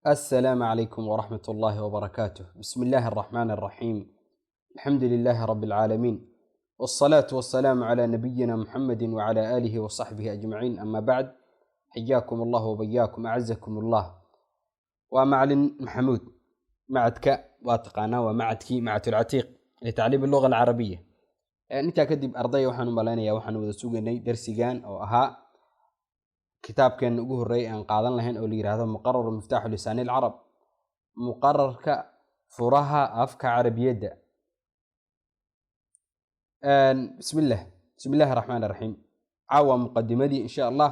السلام عليكم ورحمة الله وبركاته. بسم الله الرحمن الرحيم. الحمد لله رب العالمين، والصلاة والسلام على نبينا محمد وعلى آله وصحبه أجمعين. أما بعد، حياكم الله وبياكم، أعزكم الله. Waa macalin Maxamuud, macadka waa taqaanaa, waa macadkii Macad Alcatiiq litacliim alluga alcarabiya. Intaa kadib, ardaya, waxaan u malaynayaa waxaan wada sugaynay darsigan oo ahaa kitaabkeena ugu horreeyay aan qaadan lahayn, oo la yidhaahdo Muqararu Miftaaxu Lisaani Alcarab, muqararka furaha afka carabiyadda. Bismillah, bismi illahi raxmaan raxiim. Caawa muqadimadii, insha Allah.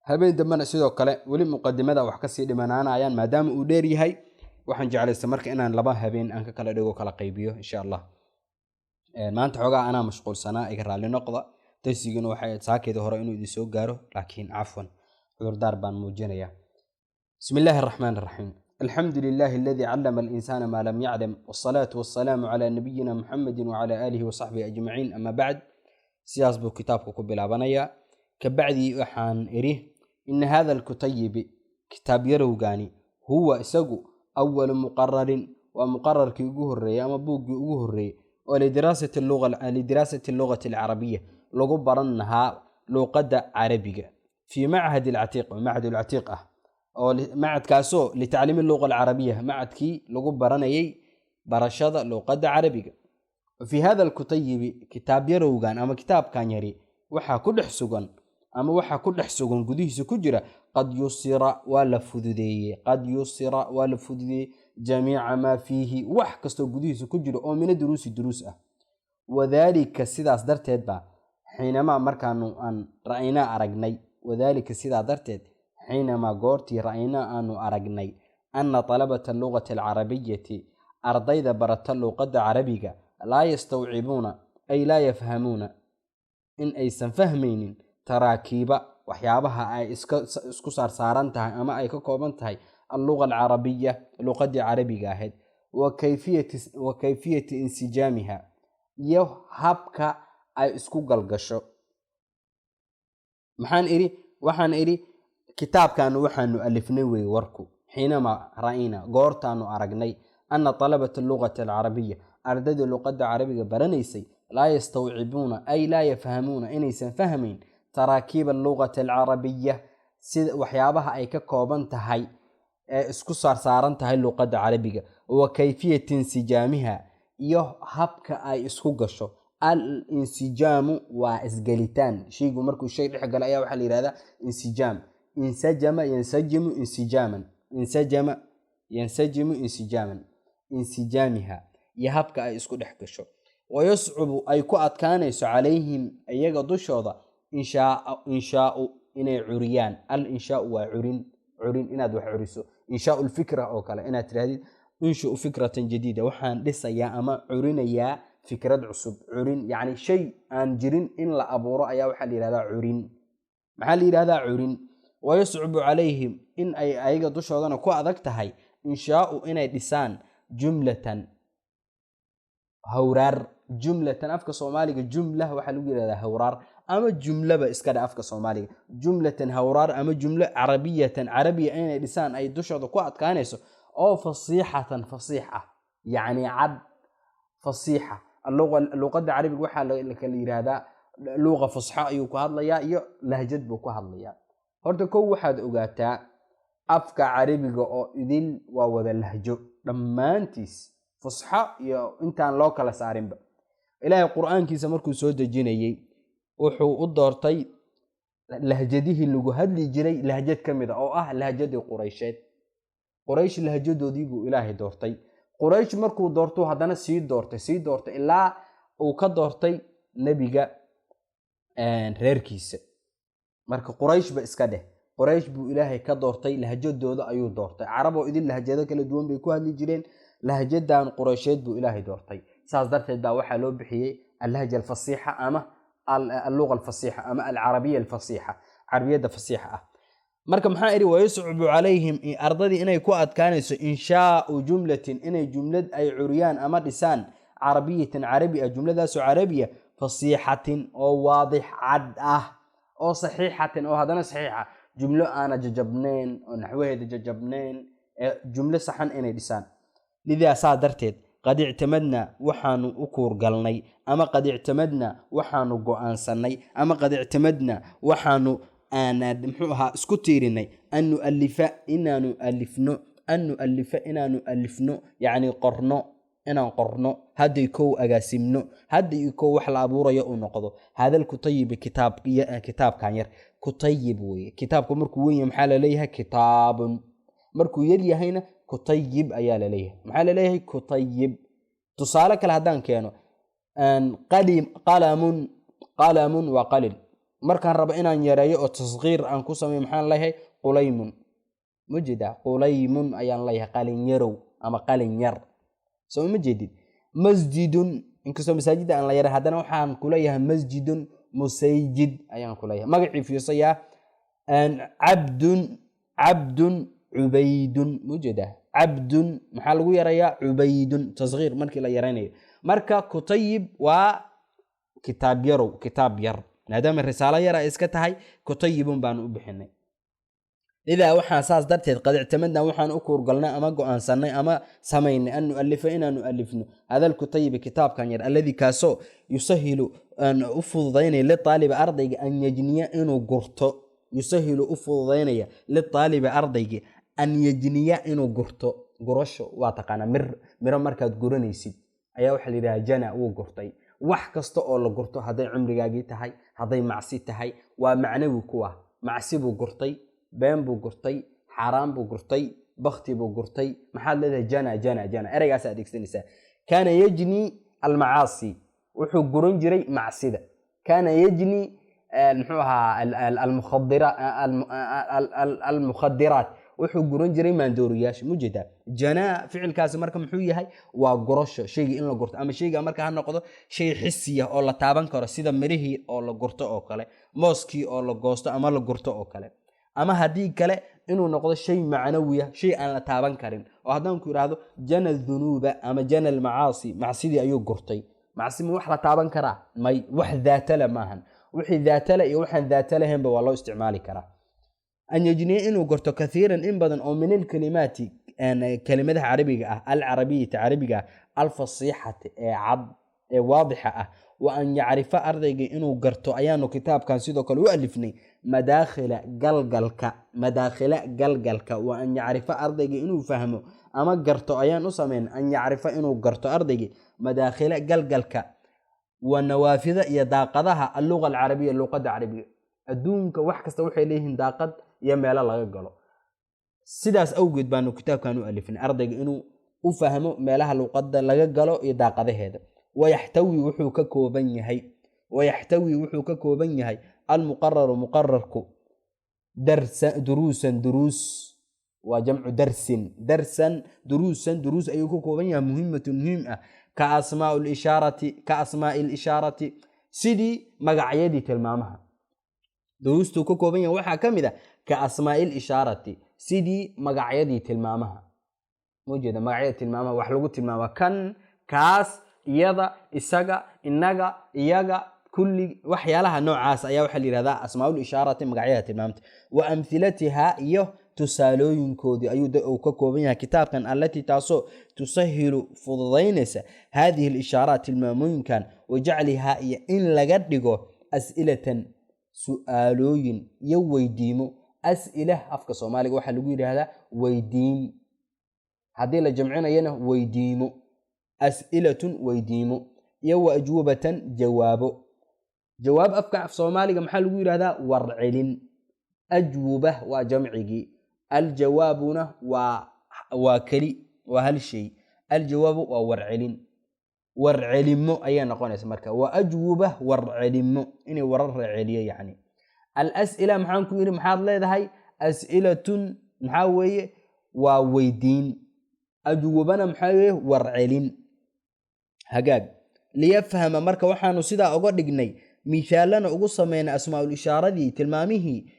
Habeen dambena sidoo kale weli muqadimada wax kasii dhimanaanayaan, maadaama uu dheer yahay. Waxaan jeclaysta marka inaan laba habeen aan ka kala dhigo, kala qaybiyo, insha Allah. Maanta xoogaa anaa mashquulsanaa, iga raalli noqda. Darsiguna waxay saakeeda hore inuu idin soo gaaro, laakiin cafwan, cudurdaar baan muujinayaa. بسم الله الرحمن الرحيم. الحمد لله الذي علم الإنسان ما لم يعلم، والصلاة والسلام على نبينا محمد وعلى آله وصحبه أجمعين. أما بعد، sidaas buu kitaabka ku bilaabanayaa. Kabacdii waxaan idhi: إن هذا الكتيب, kitaab yarowgaani, هو isagu, أول مقرر, waa muqararkii ugu horreeyey ama buuggii ugu horreeyey oo لدراسة اللغة العربية, lagu baran lahaa luuqadda carabiga, في معهد العتيق, oo machad alcatiiq ah, oo macadkaasoo لتعليم اللغة العربية, macadkii lagu baranayay barashada luuqadda carabiga. في هذا الكتيب, kitaab yarowgan ama kitaabkan yari, waxaa ku dhex sugan ama waxaa ku dhex sugan, gudihiisa ku jira, قد يسر, waa la fududeeyey, قد يسر, waa la fududeeyey, جميع ما فيه, wax kastoo gudihiisa ku jira oo من الدروس, duruus ah. وذلك, sidaas darteed ba, حينما, markaanu aan, رأينا, aragnay, وذلك, sidaa darteed, حينما, goortii, رأينا, aanu aragnay, أن طلبة اللغة العربية, ardayda barata luuqadda carabiga, لا يستوعبون أي لا يفهمون, in aysan fahmaynin, تراكيب, waxyaabaha ay isku saarsaaran tahay ama ay ka kooban tahay, اللغة العربية, luuqaddii carabiga ahayd, وكيفية انسجامها, iyo habka ay isku galgasho. Maxaan idhi? Waxaan idhi kitaabkan waxaanu alifnay wey warku, حينما رأينا, goortaanu aragnay, أن طلبة اللغة العربية, ardayda luqadda carabiga baranaysay, لا يستوعبون أي لا يفهمون, inaysan fahmayn, تراكيب اللغة العربية, sida waxyaabaha ay ka kooban tahay ee isku saarsaaran tahay luqadda carabiga, وكيفية انسجامها, iyo habka ay isku gasho. الانسجام waa isgelitaan. Shaygu markuu shay dhex galo ayaa waxaa la yihahdaa انسجام. انسجم ينسجم انسجاما، انسجم ينسجم انسجاما. انسجامها, iyo habka ay isku dhex gasho. ويصعب, ay ku adkaanayso, عليهم, iyaga dushooda, إنشاء, inay curiyaan. الإنشاء waa curin, curin, inaad wax curiso. إنشاء الفكرة oo kale, inaad tirahdid أنشئ فكرة جديدة, waxaan dhisayaa ama curinayaa fikrad cusub. Curin, yacni shay aan jirin in la abuuro ayaa waxaa la yihahdaa curin. Maxaa la yidhahdaa? Curin. ويصعب عليهم, in ay ayaga dushoodana ku adag tahay, إنشاء, inay dhisaan, جملة, hawraar. جملة, afka Soomaaliga جملة waxaa lagu yihahdaa hawraar ama jumlaba iska dhe afka Soomaaliga. جملة, hawraar ama jumlo, عربية, carabiya, inay dhisaan ay dushooda ku adkaanayso, oo فصيحة, fasiix ah, yacni cad, fasiixa. Luqadda carabiga waxaa la kala yidhaahdaa luuqa fusxa ayuu ku hadlayaa iyo lahjad buu ku hadlayaa. Horta kow waxaad ogaataa, afka carabiga oo idin waa wada lahjo dhammaantiis, fusxo iyo intaan loo kala saarinba. Ilaahay qur-aankiisa markuu soo dejinayey wuxuu u doortay lahjadihii lagu hadli jiray lahjad ka mid a, oo ah lahjadii Quraysheed. Quraysh lahjadoodii buu Ilaahay doortay. Quraysh markuu doortuu haddana sii doortay, sii doortay, ilaa uu ka doortay nebiga reerkiisa. Marka Qurayshba iska dheh, Quraysh buu Ilaahay ka doortay, lahjadooda ayuu doortay. Carab oo idin lahjado kala duwan bay ku hadli jireen, lahjadan Quraysheed buu Ilaahay doortay. Saas darteed baa waxaa loo bixiyey اللهجة الفصيحة ama اللغة الفصيحة ama العربية الفصيحة, carabiyadda fasiixa ah. Marka maxaa idhi? ويصعب عليهم, ardadii inay ku adkaanayso, إنشاء جملة, inay jumlad ay curiyaan ama dhisaan, عربية, carabi ah, jumladaasoo carabiya, فصيحة, oo waadix, cad ah, oo صحيحة, oo haddana saxiixa, jumlo aana jajabnayn oo naxwaheeda jajabnayn. Ee jumlo saxan inay dhisaan. Lidaa, saa darteed, qad ictamadna, waxaanu u kuurgalnay, ama qad ictamadna, waxaanu go'aansannay, ama qad ictamadna, waxaanu aanad muxuu ahaa isku tiirinay, an nualifa, inaanu alifno, an nualifa, inaanu alifno, yacni qorno, inaan qorno hadday kow agaasimno, hadda iyo kow wax la abuurayo uu noqdo hadal kutayibi, kitaab, kitaabkan yar kutayib weeye. Kitaabku markuu weyn yahay maxaa laleeyahay? Kitaabun. Markuu yar yahayna kutayib ayaa laleeyahay. Maxaa laleeyahay? Kutayib. Tusaale kale haddaan keeno, qalamun, qalamun waa qalin. Markaan rabo inaan yareeyo oo tasgiir aan ku sameeyo, maxaan leeyahay? Qulaymun. Ma jeedaa? Qulaymun ayaan leeyahay, qalin yarow ama qalin yar. Soo ma jeedid? Masjidun, inkastoo masaajidda aan la yaray, haddana waxaan kuleeyahay masjidun, musayjid ayaan kuleeyahay. Magacii fiirsayaa. Cabdun, cabdun, cubaydun. Ma jeedaa? Cabdun maxaa lagu yarayaa? Cubaydun, tasgiir markii la yaraynayo. Marka kutayib waa kitaab yarow, kitaab yar. Maadaama risaalo yar ay iska tahay, kutayibun baanu u bixinay. Lidaa, waxaan saas darteed, qad ictamadna, waxaan u kuurgalnay ama go'aansanay ama samaynay, an nualifa, inaanu alifno, hadal kutayibi, kitaabkan yar, alladii, kaasoo, yusahilu, aan u fududaynaya, litaalibi, ardayga, an yajniya, inuu gurto, yusahilu, u fududaynaya, litaalibi, ardayga, an yajniya, inuu gurto. Gurasho waa taqaanaa, miro markaad guranaysid ayaa waxaa la yidhaha jana, wuu gurtay. Wax kasta oo la gurto, hadday cumrigaagii tahay, hadday macsi tahay, waa macnawi. Kuwa macsi buu gurtay, been buu gurtay, xaaraan buu gurtay, bakti buu gurtay, maxaad leedahay? Jana, jana, jana. Ereygaas adeegsanaysaa. Kaana yajni almacaasi, wuxuu guran jiray macsida. Kaana yajni muxuu ahaa almukhadiraat, wuxuu guran jiray maandooriyaasha. Mujeedaa? Janaa ficilkaasi marka muxuu yahay? Waa gurasho, shayga in la gurto, ama shayga marka ha noqdo shay xisiya oo la taaban karo, sida mirihii oo la gurto oo kale, mooskii oo la goosto ama la gurto oo kale, ama haddii kale inuu noqdo shay macnawiya, shay aan la taaban karin, oo haddaan ku idhaahdo jana dunuuba ama jana almacaasi, macsidii ayuu gurtay. Macsi ma wax la taaban karaa? May, wax daatale maahan. Wixii daatale iyo waxaan daata lahaynba waa loo isticmaali karaa. An yajniya, inuu gorto, kathiiran, in badan, oo min alkalimaati, kelimadaha carabiga ah, alcarabiyati, carabiga ah, alfasiixati, ee cad, ee waadixa ah. Wa an yacrifa, ardayga inuu garto ayaanu kitaabkan sidoo kale u alifnay, madaakhila, galgalka, madaakhila, galgalka. Wa an yacrifa, ardayga inuu fahmo ama garto ayaan u samayn, an yacrifa, inuu garto ardayga, madaakhila, galgalka, wa nawaafida, iyo daaqadaha, alluga alcarabiya, luqadda carabiga. Adduunka wax kasta waxay leeyihiin daaqad iyo meelo laga galo. Sidaas awgeed baanu kitaabkan u alifnay, ardayga inuu u fahmo meelaha luqadda laga galo iyo daaqadaheeda. Wayaxtawi, wuxuu ka kooban yahay, wayaxtawi, wuxuu ka kooban yahay, almuqararu, muqararku, darsa, duruusan, duruus, waa jamcu darsin, darsan, duruusan, duruus ayuu ka kooban yahay, muhimatun, muhiim ah, ka asmaa lishaarati, ka asmaai lishaarati, sidii magacyadii tilmaamaha. Duruustuu ka kooban yahay waxaa ka mid ah ka asmaai lishaarati, sidii magacyadii tilmaamaha. Mujeeda magacyada tilmaamaha wax lagu tilmaama: kan, kaas, iyada, isaga, inaga, iyaga, kulli waxyaalaha noocaas ayaa waxaa la yihahdaa asmaaul ishaarati, magacyada tilmaamta. Wa amhilatiha, iyo tusaalooyinkoodii ayuu uu ka kooban yahay kitaabkan, allatii, taasoo, tusahilu, fududaynaysa, haadihi alishaaraat, tilmaamooyinkan, wa jaclihaa, iyo in laga dhigo, as'ilatan, su'aalooyin iyo weydiimo. As'ila afka Soomaaliga waxaa lagu yidhaahdaa weydiin, haddii la jamcinayana weydiimo, as'ilatun, weydiimo, iyo wa ajwubatan, jawaabo. Jawaab afka af Soomaaliga maxaa lagu yidhahdaa? Warcelin. Ajwuba waa jamcigii, aljawaabuna waa keli, waa hal shay. Aljawaabu waa warcelin, warcelimo ayaa noqonaysa. Marka waa ajwuba, warcelimo, inay warar celiyo. Yacni alas'ila maxaan ku yidhi? Maxaad leedahay? As'ilatun maxaa weeye? Waa weydiin. Ajwubana maxaa weeye? Warcelin. Hagaag. Liyafhama, marka waxaanu sidaa uga dhignay, mithaalana ugu sameynay asmaaul ishaaradii, tilmaamihii,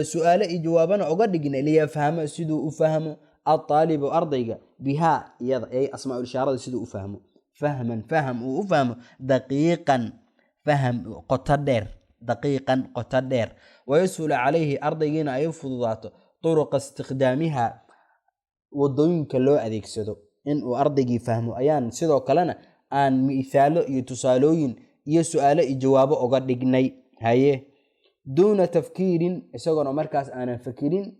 su-aale iyo jawaabana uga dhignay, liyafhama, siduu u fahmo, altaalibu, ardayga, bihaa, iyada, ay asmaaul ishaarada siduu u fahmo, fahman, faham uu u fahmo, daqiiqan, faham qoto dheer, daqiiqan, qoto dheer, wayashula calayhi, ardaygiina ay u fududaato, turuqa istikhdaamiha. Wadooyinka loo adeegsado in uu ardaygii fahmo ayaan sidoo kalena aan miithaalo iyo tusaalooyin iyo su-aalo iyo jawaabo uga dhignay. Haye, duuna tafkiirin, isagoona markaas aanan fakirin,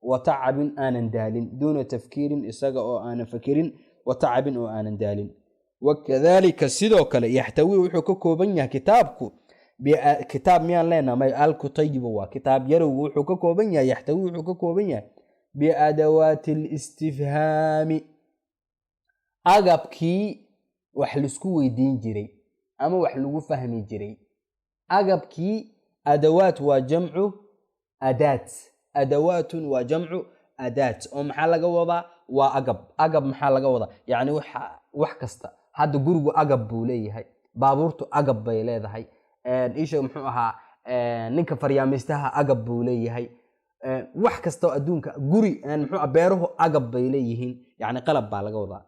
wa tacabin, aanan daalin. Duuna tafkiirin, isaga oo aanan fakirin, wa tacabin, oo aanan daalin. Wakadalika, sidoo kale, yaxtawi, wuxuu ka kooban yahay kitaabku, kitaab miyaan leenaha? May, alkutayibu waa kitaab yarowgu. Wuxuu ka kooban yahay, yaxtawi, wuxuu ka kooban yahay biadawaati listifhaami, agabkii wax laisku weydiin jiray ama wax lagu fahmi jiray. Agabkii, adawaat waa jamcu adaat, adawaatun waa jamcu adaat. Oo maxaa laga wadaa? Waa agab. Agab maxaa laga wadaa? Yacni wax kasta. Hadda gurigu agab buu leeyahay, baabuurtu agab bay leedahay, isha muxuu ahaa, ninka faryaamistaha agab buu leeyahay, wax kasta oo adduunka, guri, muxuu beeruhu agab bay leeyihiin. Yacni qalab baa laga wadaa.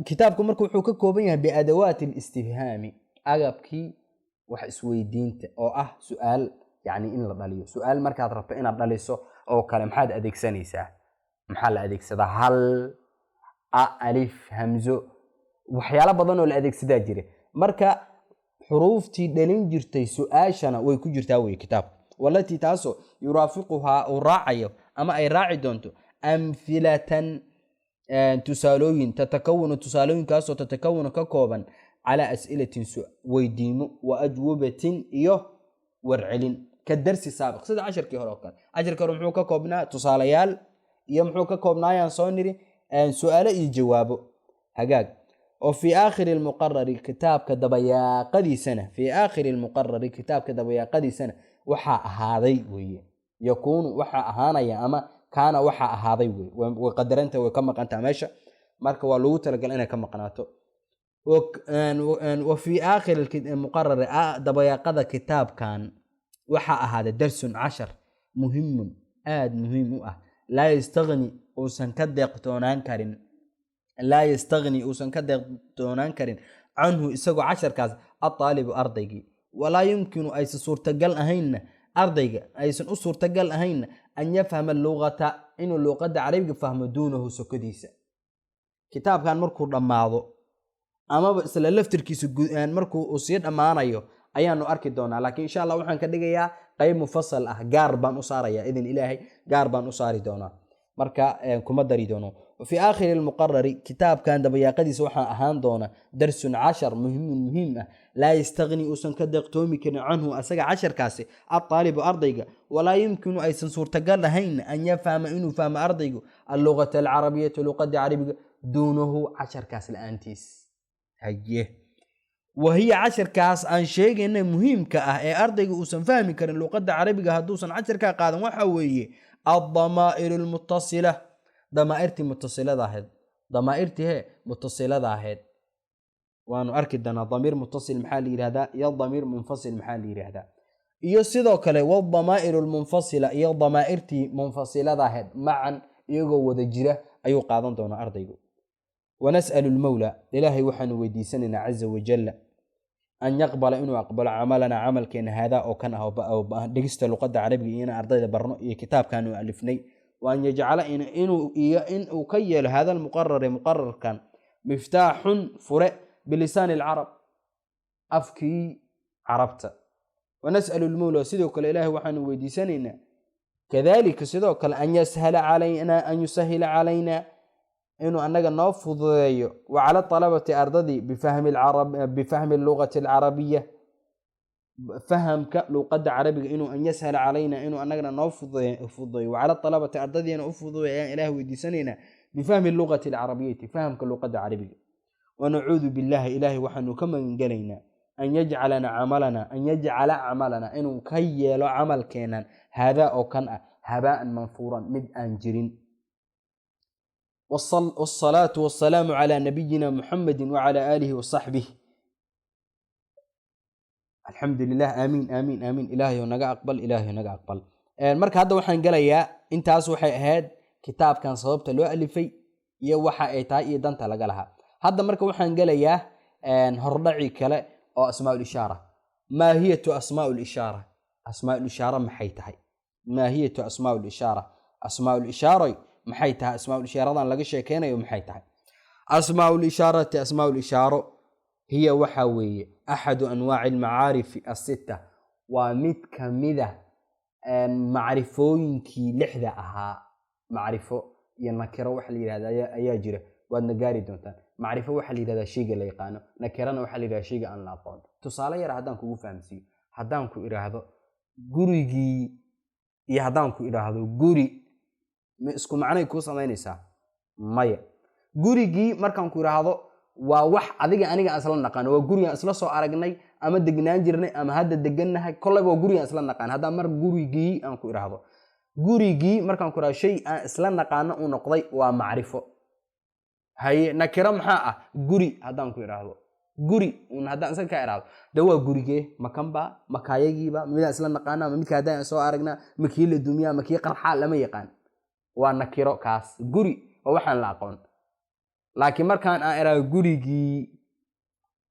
Kitaabku marka wuxuu ka kooban yahay biadawaati listifhaami, agabkii wax isweydiinta, oo ah su-aal, yacni in la dhaliyo su-aal. Markaad rabto inaad dhaliso oo kale, maxaad adeegsanaysaa? Maxaa la adeegsadaa? Hal, a, alif, hamzo, waxyaalo badan oo la adeegsadaa jira. Marka xuruuftii dhalin jirtay su-aashana way ku jirtaa wey kitaabku. Walatii, taasoo, yuraafiquhaa, uu raacayo ama ay raaci doonto, amhilatan, tusaalooyin, tatakawanu, tusaalooyinkaasoo tatakawanu, ka kooban, calaa as'ilatin, weydiimo, wa ajwabatin, iyo warcelin, ka darsi saabiq, sida casharkii hore oo kale. Casharkii hore muxuu ka koobnaa? Tusaalayaal iyo muxuu ka koobnaayaan soo niri? Su-aalo iyo jawaabo. Hagaag. Oo fii aakhiri lmuqarari, kitaabka dabayaaqadiisana, fii aakhiri lmuqarari, kitaabka dabayaaqadiisana waxaa ahaaday weeye, yakuunu, waxaa ahaanaya, ama kaana, waxaa ahaaday wey. Way qadaranta, way ka maqantaa meesha. Marka waa loogu talagalay inay ka maqnaato. Wa fii aakhiri muqarari, dabayaaqada kitaabkan waxaa ahaaday, darsun, cashar, muhimun, aada muhiim u ah, laa yastagni, uusan ka deeqtoonaan karin, laa yastagni, uusan ka deeqtoonaan karin, canhu, isagoo casharkaas, aaalibu, ardaygii. Walaa yumkinu, aysan suurtagal ahaynna, ardayga aysan u suurtagal ahaynna, an yafhama luqata, inuu luuqadda carabiga fahmo, duunahu, sokodiisa. Kitaabkan markuu dhammaado amaba isla laftirkiisa markuu uu sii dhammaanayo ayaanu arki doonaa. Laakiin insha Allah waxaan ka dhigayaa qayb mufasal ah, gaar baan u saaraya, idin Ilaahay gaar baan u saari doonaa. Marka kuma dari doono. Fi aakhiri lmuqarari, kitaabkan dabayaaqadiisa waxaa ahaan doona, darsun, cashar, muhimun, muhiim ah, laa yastagni, uusan ka deeqtoomi karin, canhu, asaga casharkaasi, aaalibu, ardayga. Walaa yumkinu, aysan suurtagal ahayn, an yafhama, inuu fahmo ardaygu, alluqata alcarabiyata, luqada carabiga, duunahu, casharkaas la-aantiis. Haye, wahiya, casharkaas aan sheegayna muhiimka ah ee ardayga uusan fahmi karin luqadda carabiga hadduusan casharkaa qaadan, waxa weeye aldamaa'ir almutasila, damaa'irtii mutasilada ahayd. Damaa'irtii hee mutasilada ahayd waanu arki doonaa. Damiir mutasil maxaa la yidhahdaa iyo damiir munfasil maxaa la yidhahdaa? Iyo sidoo kale waldamaa'ir almunfasila, iyo damaa'irtii munfasilada ahayd, macan, iyagoo wada jira ayuu qaadan doonaa ardaygu. Wanas'alu lmawla, Ilaahay waxaanu weydiisanaynaa, caza wajalla, an yaqbala, inuu aqbalo, camalanaa, camalkeena, haadaa, oo kan ah, oo dhigista luqadda carabiga iyo inaan ardayda barno iyo kitaabkaanu alifnay, wa an yajcala, inuu iyo in uu ka yeelo, hada almuqarari, muqararkan, miftaaxun, fure, bilisaani alcarab, afkii carabta. Wanas'alu lmawla, sidoo kale Ilaahay waxaanu weydiisanaynaa, kadalika, sidoo kale, an yashala calayna, an yusahila calayna, inuu annaga noo fududeeyo, wa cala alabati, ardadii, bifahmi lugati alcarabiya, fahamka luqadda carabiga, inuu, an yashala calayna, inuu annagana noo fududeeyo, wa cala alabati, ardadiina u fududeeyo ayaan Ilaah weydiisanaynaa, bifahmi lugati alcarabiyati, fahamka luqadda carabiga. Wanacuudu billahi, Ilaahay waxaanu ka magangelaynaa, an yajcalana camalana, an yajcala camalana, inuu ka yeelo camalkeenan, haadaa, oo kan ah, habaa'an manfuuran, mid aan jirin. والصلاة والسلام على نبينا محمد وعلى آله وصحبه. الحمد لله. آمين آمين آمين. إلهي naga aqbal, Ilaahay naga aqbal. Marka hadda waxaan gelayaa, intaas waxay ahayd kitaabkan sababta loo alifay iyo waxa ay tahay iyo danta laga lahaa. Hadda marka waxaan gelayaa hordhaci kale oo asmaa lishaara. Maahiyatu asmaa lishaara, asmaa lishaara maxay tahay? Maahiyatu asmaa lishaara, asmaa lishaaroy. Maxay tahay asmaaul ishaaradan laga sheekeynayo? Maxay tahay asmaaul ishaarati? Asmaaul ishaaro hiya waxaa weeye axadu anwaaci almacaarifi asitta, waa mid kamida macrifooyinkii lixda ahaa. Macrifo iyo nakiro waxa la yidhahda ayaa jira, waadna gaari doontaan. Macrifo waxaa la yidhahdaa shayga la yaqaano, nakirana waxaa la yidhahdaa shayga aan la aqoon. Tusaale yar haddaan kugu fahamsiiyo, haddaan ku idhaahdo gurigii iyo haddaan ku idhaahdo guri, ma isku macnay kuu samaynaysaa? Maya. Gurigii markaan ku idhaahdo waa wax adiga aniga aan isla naqaano, waa gurigaan isla soo aragnay ama degnaan jirnay ama hadda degannahay, kolleyba waa gurigaan isla naqaan. Haddaan mar gurigii aan ku idhaahdo, gurigii markaan ku idhahdo shay aan isla naqaano uu noqday, waa macrifo. Haye, nakiro maxaa ah? Guri haddaan ku idhaahdo, guri un haddaan isaga ka idhaahdo, de waa gurigee? Ma kanba, ma kaayagiiba, ma midaan isla naqaana, ma midka haddaan soo aragnaa, ma kii la dumiyaa, ma kii qarxaa? Lama yaqaan, waa nakiro kaas. Guri waa waxaan la aqoon. Laakiin markaan aan idhaahdo gurigii,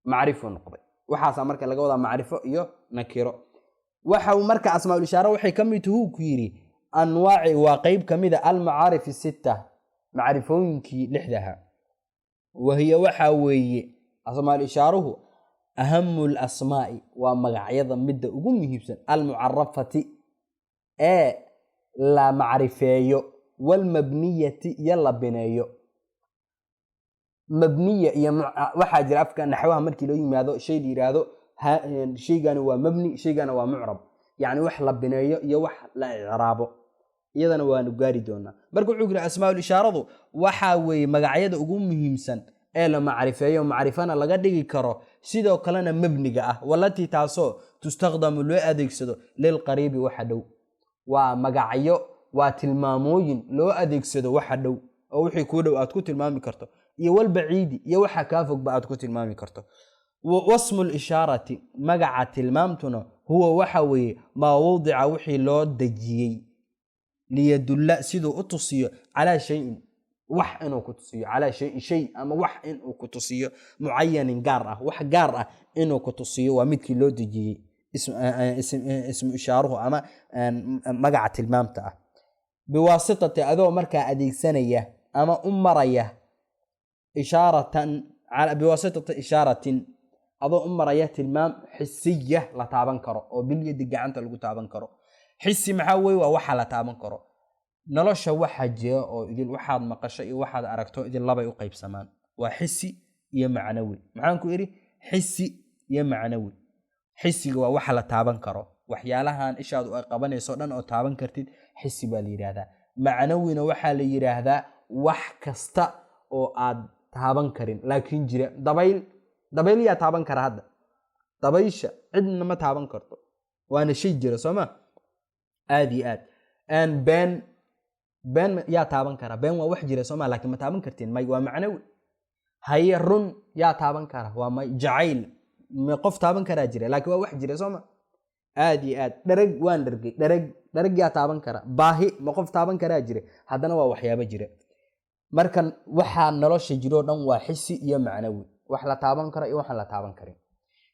macrifo noqday. Waxaasaa marka laga wadaa macrifo iyo nakiro. Waxa uu marka asmaaul ishaara waxay ka mid tuhu ku yidhi anwaaci, waa qeyb ka mid a almacaarif sitta, macrifooyinkii lixdaha. Wahiya waxaa weeye asmaal ishaaruhu ahamu lasmaa'i, waa magacyada midda ugu muhiimsan, almucarafati ee la macrifeeyo, walmabniyati iyo la bineeyo. Mabniya iyo waxaa jira afka naxwaha markii loo yimaado shay la yidhaahdo shaygani waa mabni, shaygana waa mucrab, yacni wax la bineeyo iyo wax la icraabo, iyadana waanu gaari doonaa. Marka wuxuu yidhi asmaaul ishaaradu waxaa weeye magacyada ugu muhiimsan ee la macrifeeyo, macrifana laga dhigi karo, sidoo kalena mabniga ah, walatii taasoo tustakdamu loo adeegsado lilqariibi, waxa dhow. Waa magacyo, waa tilmaamooyin loo adeegsado waxa dhow, oo wixii kuu dhow aad ku tilmaami karto, iyo walbaciidi, iyo waxa kaa fogba aad ku tilmaami karto. Wasmu lishaarati, magaca tilmaamtuna, huwa waxa weeye maa wudica, wixii loo dejiyey, liyadulla, siduu u tusiyo, calaa shayin, wax inuu ku tusiyo, calaa shayin, shay ama wax inuu ku tusiyo, mucayanin, gaar ah, wax gaar ah inuu ku tusiyo, waa midkii loo dejiyey ismu ishaaruhu ama magaca tilmaamta ah, biwaasitati, adoo markaa adeegsanaya ama u maraya, ishaaratan, biwaasitati ishaaratin, adoo u maraya tilmaam xisiya, la taaban karo, oo bilyadi, gacanta lagu taaban karo. Xisi maxaa weye? Waa waxa la taaban karo. Nolosha waxa jira oo idin waxaad maqasho iyo waxaad aragto idin labay u qaybsamaan, waa xisi iyo macnawi. Maxaan ku idhi? Xisi iyo macnawi. Xisiga waa waxa la taaban karo, waxyaalahan ishaadu ay qabanayso dhan oo taaban kartid xisi baa la yidhaahdaa. Macnawina waxaa la yidhaahdaa wax kasta oo aad taaban karin laakiin jira. Dabayl, dabayl yaa taaban kara hadda? Dabaysha cidna ma taaban karto, waana shay jira, soo ma? Aad iyo aad. Been, been yaa taaban kara? Been waa wax jira, soo ma? Laakiin ma taaban kartiin, may, waa macnawi. Haye, run yaa taaban kara? Waa may. Jacayl ma qof taaban karaa jira? Laakiin waa wax jira, soo ma? Aad iyo aad. Dhereg, waan dhergay, dhereg, dhereg yaa taaban kara? Baahi ma qof taaban karaa jira? Haddana waa waxyaabo jira. Marka waxaa nolosha jiroo dhan waa xisi iyo macnawi, wax la taaban karo iyo waxaan la taaban karin.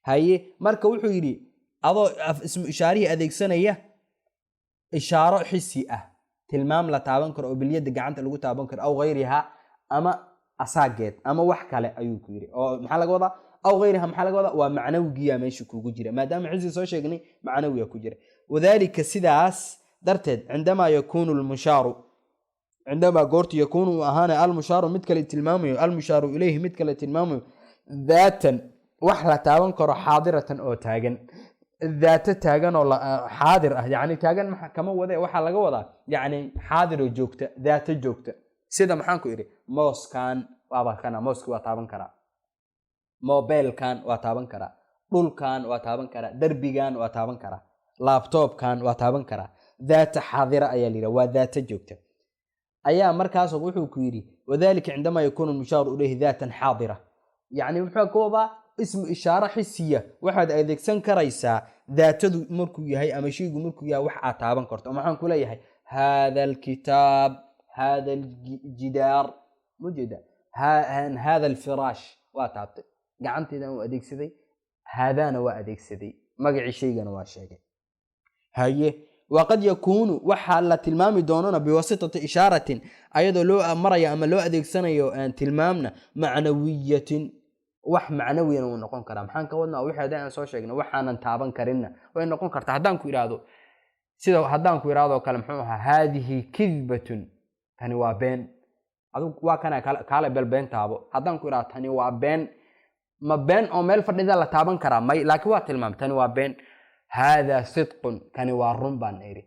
Haye, marka wuxuu yidhi adoo ismu ishaarihii adeegsanaya ishaaro xisi ah, tilmaam la taaban karo oo bilyada, gacanta lagu taaban karo, aw hayriha, ama asaageed ama wax kale ayuu ku yidhi. Oo maxaa laga wadaa aw hayriha? Maxaa laga wadaa? Waa macnawigiyaa meesha kugu jira, maadaama xisi soo sheegnay, macnawiga ku jira. Wadaalika, sidaas darteed, cindamaa yakuunu lmushaaru, cindamaa goortu, yakuunu uu ahaanay, almushaaru mid kale tilmaamayo, almushaaru ilayhi mid kale tilmaamayo, daatan, wax la taaban karo, xaadiratan, oo taagan, daato taagan oo xaadir ah. Yacni taagan maxa kama wade, waxaa laga wadaa yacni xaadir oo joogta, daato joogta. Sida maxaan ku idhi? Mooskan waaba kana, mooski waa taaban karaa, mobeelkan waa taaban karaa, dhulkan waa taaban karaa, derbigan waa taaban karaa, laabtoobkan waa taaban karaa. Daata xaadira ayaa la yidhaha, waa daata joogta. Ayaa markaas wuxuu ku yidhi wadalika cindamaa yakuunu lmushaaru ilayhi daatan xaadira. Yacni muxuu ka wadaa? Ismu ishaaro xisiya waxaad adeegsan karaysaa daatadu markuu yahay ama shaygu markuu yahay wax aad taaban karto. Maxaan ku leeyahay? Hada alkitaab, hada aljidaar, mujeeda, hada alfiraash, waa taabtay, gacantaydan u adeegsaday, haadaana waa adeegsaday, magacii shaygana waa sheegay. Haye. Waqad yakuunu waxaa la tilmaami doonana biwasitati ishaaratin, ayadoo loo maraya ama loo adeegsanayo tilmaamna macnawiyatin, wax macnawiyana wuu noqon karaa. Maxaan ka wadnaa? Wixii haddii aan soo sheegnay waxaanan taaban karinna way noqon kartaa. Haddaan ku idhaahdo, sida haddaan ku idhaahdo kale, muxuu ahaa, haadihi kidbatun, tani waa been. Adigu waa kana kaale bel been taabo. Haddaan ku idhaahdo tani waa been, ma been oo meel fadhida la taaban karaa? May, laakiin waa tilmaam, tani waa been. Haadaa sidqun, kani waa run baan iri.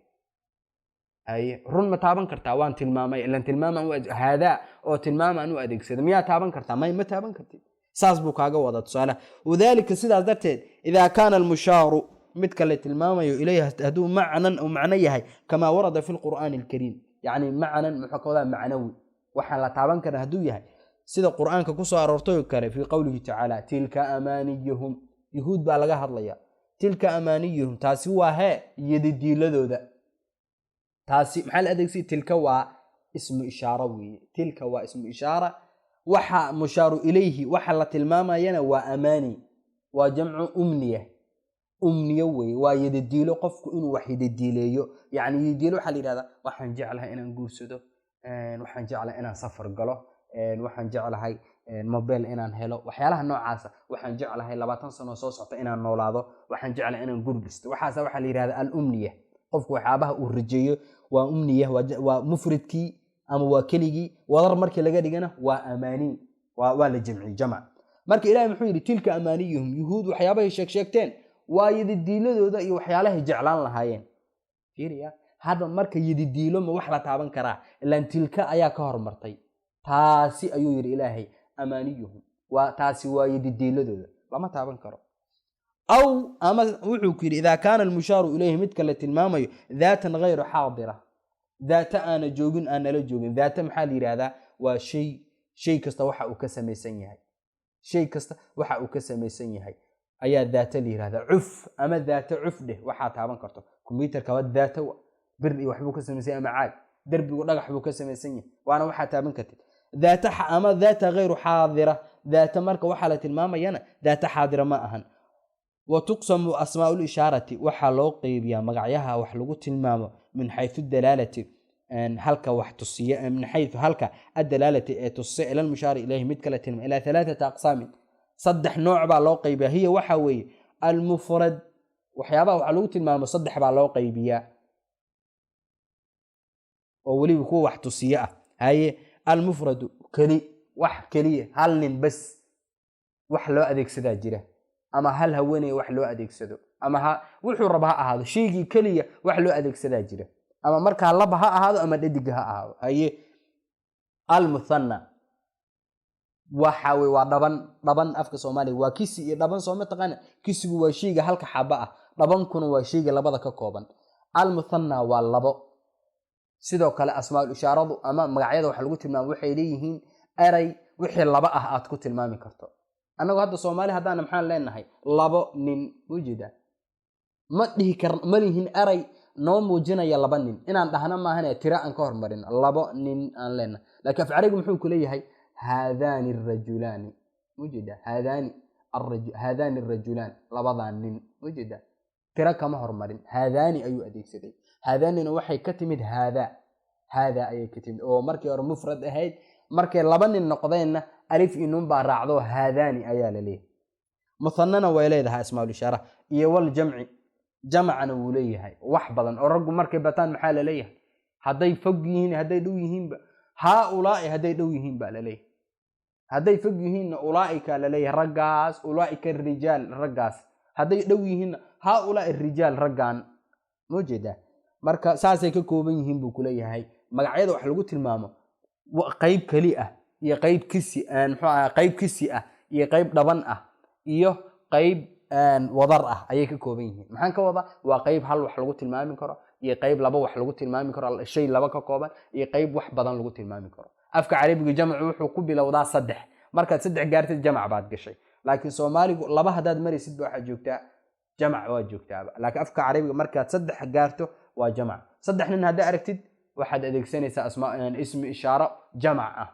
Haye, run ma taaban kartaa? Waan tilmaamay, ilan tilmaamaan u haadaa oo tilmaamaan u adeegsada. Miyaa taaban kartaa? May, ma taaban kartid. Saas buu kaaga wadaa tusaalaha. Wadalika sidaas darteed, idaa kaana almushaaru midka la tilmaamayo ilayhi hadduu macnan uu macno yahay, kamaa warada fi lqur'aani alkariim. Yacni macnan muxuu ka wadaa? Macnawi, waxaan la taaban karin hadduu yahay, sida qur'aanka kusoo aroortay oo kale, fii qowlihi tacaala tilka amaaniyuhum. Yuhuud baa laga hadlaya. Tilka amaaniyuhum, taasi waa hee yadidiiladooda. Taasi maxaa la adeegsay? Tilka waa ismu ishaaro weeye. Tilka waa ismu ishaara. Waxa mushaaru ilayhi, waxa la tilmaamayana waa amaani, waa jamcu umniya, umniyo weeye, waa yadadiilo. Qofku inuu wax yadadiileeyo, yacni yadadiilo waxaa la yidhahdaa waxaan jeclahay inaan guursado, waxaan jeclahay inaan safar galo, waxaan jeclahay mobile inaan helo, waxyaalaha noocaasa. Waxaan jeclahay 20 sano soo socta inaan noolaado, waxaan jeclahay inaan guri dhisto. Waxaasa waxaa la yidhahdaa alumniya. Qofku waxyaabaha uu rajeeyo waa umniya. Waa mufridkii ama waa keligii. Wadar markii laga dhigana waa amaani, waa la jamciyey, jamc. Marka Ilahay muxuu yidhi? Tilka amaaniyuhum. Yuhuud waxyaabahay sheeg sheegteen waa yadidiiladooda iyo waxyaalahay jeclaan lahaayeen. Fiiriya hadda, marka yadidiilo ma wax la taaban karaa? Ilaan tilka ayaa ka hormartay. Taasi ayuu yidhi Ilaahay, amaaniyuhum, waa taasi, waa yadidiiladooda, lama taaban karo. Aw ama wuxuu ku yidhi idaa kaana almushaaru ilayhi midka la tilmaamayo daatan hayru xaadira, daata aana joogin, aan nala joogin. Daata maxaa la yidhahdaa? Waa shay, shay kasta waxa uu ka samaysan yahay, shay kasta waxa uu ka samaysan yahay ayaa daata la yidhahdaa. Cuf ama daata cuf dheh, waxaa taaban karto. Kombyuutarka waa daata, bir iyo waxbuu ka samaysan yahay, ama caag. Derbigu dhagax buu ka samaysan yahay, waana waxaa taaban kartid. Daata ama daata hayru xaadira, daata marka waxaa la tilmaamayana daata xaadira ma ahan. Wa tuqsamu asmaau lishaarati, waxaa loo qeybiyaa magacyaha wax lagu tilmaamo, min xaysu dalaalati, halka wax tusiya, min xaysu halka adalaalati ee tusisa, ila almushaari ilayhi mid kala tilmaam, ilaa alaathati aqsaamin, saddex nooc baa loo qaybiyaa. Hiya waxaa weeye almufrad. Waxyaabaha wax lagu tilmaamo saddex baa loo qaybiyaa, oo weliba kuwa wax tusiye ah. Haye, almufradu keli, wax keliya, hal nin bas wax loo adeegsadaa jira, ama hal haweeney wax loo adeegsado, ama ha wuxuu raba ha ahaado, shaygii keliya wax loo adeegsadaa jira, ama markaa laba ha ahaado ama dhediga ha ahaado. Haye, almuthana waxa wey waa dhaban. Dhaban afka Soomaaliga waa kisi iyo dhaban, soo ma taqaana? Kisigu waa shayga halka xaba ah, dhabankuna waa shayga labada ka kooban. Almuthana waa labo. Sidoo kale asmaul ishaaradu ama magacyada wax lagu tilmaamo waxay leeyihiin eray wixii laba ah aad ku tilmaami karto. Annagu hadda Soomaali haddaana maxaan leenahay? Labo nin ujeeda ma dhihi kar, ma lihin eray noo muujinaya laba nin inaan dhahno maahane, tiro aan ka hormarin, labo nin aan leenahay. Laakiin af carabigu muxuu ku leeyahay? Haadaani arajulaani, ujeeda, haadaani haadaani arajulaan, labadan nin, ujeeda, tiro kama hormarin, haadaani ayuu adeegsaday. Haadaanina waxay ka timid haadaa, haadaa ayay ka timid, oo markii hore mufrad ahayd, markay laba nin noqdeenna alif iyo nun baa raacdo, haadaani ayaa la leeyahay. Muhanana way leedahay asmaul ishaara. Iyo waljamci, jamcana wuu leeyahay, wax badan oo raggu markay bataan maxaa la leeyahay? Hadday fog yihiin, hadday dhow yihiinba, haa ulaa'i hadday dhow yihiin baa la leeyahay, hadday fog yihiinna ulaa'ika la leeyahay, raggaas, ulaa'ika arijaal, raggaas. Hadday dhow yihiinna haa ulaa'i rijaal, raggaan. Ma jeedaa? Marka saasay ka kooban yihiin buu kuleeyahay magacyada wax lagu tilmaamo, qayb keli ah iyo qayb kisi, muxuu ahaa, qayb kisi ah iyo qayb dhaban ah iyo qayb wadar ah ayay ka kooban yihiin. Maxaan ka wadaa? Waa qayb hal wax lagu tilmaami karo iyo qayb laba wax lagu tilmaami karo, shay laba ka kooban, iyo qayb wax badan lagu tilmaami karo. Afka Carabiga jamcu wuxuu ku bilowdaa saddex. Markaad saddex gaartid jamac baad gashay. Laakiin Soomaaligu laba haddaad maraysid ba waxaad joogtaa jamac, waa joogtaaba. Laakiin afka Carabiga markaad saddex gaarto waa jamac. Saddex nin haddaa aragtid waxaad adeegsanaysaa asmaa ismi ishaaro jamac ah